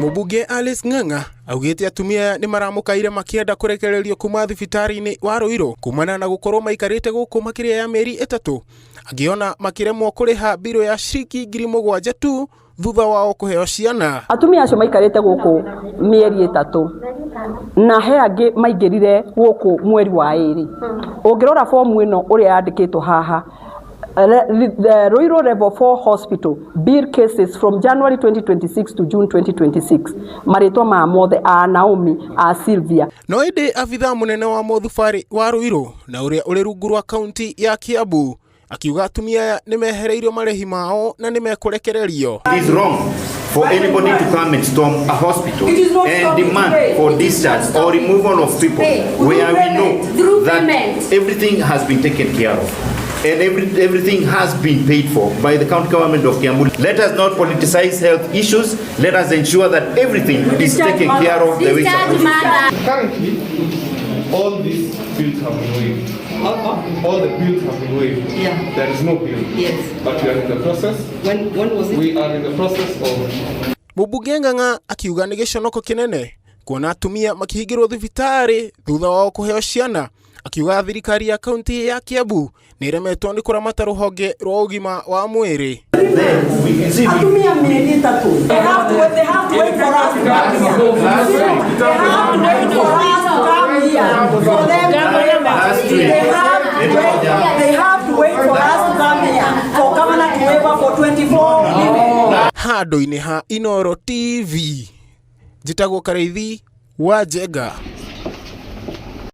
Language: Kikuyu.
Mũmbunge Alice Ng'ang'a augĩte atumia aya nĩ maramũkaire makĩenda kũrekererio kuma thibitarĩ-inĩ wa Ruiru kumana na gũkorwo maikarĩte gũkũ makĩria ya mĩeri 3, angĩona makĩremwo kũrĩha mbirũ ya ciringi 7,000 tu thutha wao kũheo ciana. Atumia acio maikarĩte gũkũ mĩeri 3 na he angĩ maingĩrire gũkũ mweri wa 2. Ũngĩrora fomu ĩno ũrĩa yandĩkĩtwo haha, the Ruiru Level 4 Hospital bill cases from January 2026 to June 2026, marĩtwa ma mothe a Naomi, a Sylvia. No ĩndĩ abithaa mũnene wa mothubarĩ wa Ruiru na ũrĩa ũrĩ rungu rwa kaunti ya Kiambu akiuga atumia aya nĩ mehereirio marĩhi mao na nĩ mekũrekererio. It is wrong for anybody to come and storm a hospital It is not and storming demand today. for It is discharge not or removal of people Pay. where Through we payment. know Through that payment. everything has been taken care of and everything has been paid for by the county government of Kiambu. Let us not politicize health issues. Let us ensure that everything is Discharge taken care of the way it's Discharge supposed to be. mother. Currently, all these bills have been waived. All the bills have been waived. Yeah. There is no bill. Yes. But we are in the process. When was it? We are in the process of Mũmbunge Ng'ang'a akiuga nĩ gĩconoko kĩnene kuona atumia makĩhingĩrwo thibitarĩ thutha wao kũheo ciana. Akiuga thirikari ya kaunti ya Kiambu nĩ ĩremetwo nĩ kũramata rũhonge rwa ũgima wa mwĩrĩ. Atumia mĩeri 3. They have to wait, they have to wait for us to come here. They have to wait for us to come here for them to waive. They have to wait for us to come here for governor to waive for 24 women. Handũ-inĩ ha Inooro TV, njĩtagwo Karĩithi wa Njenga.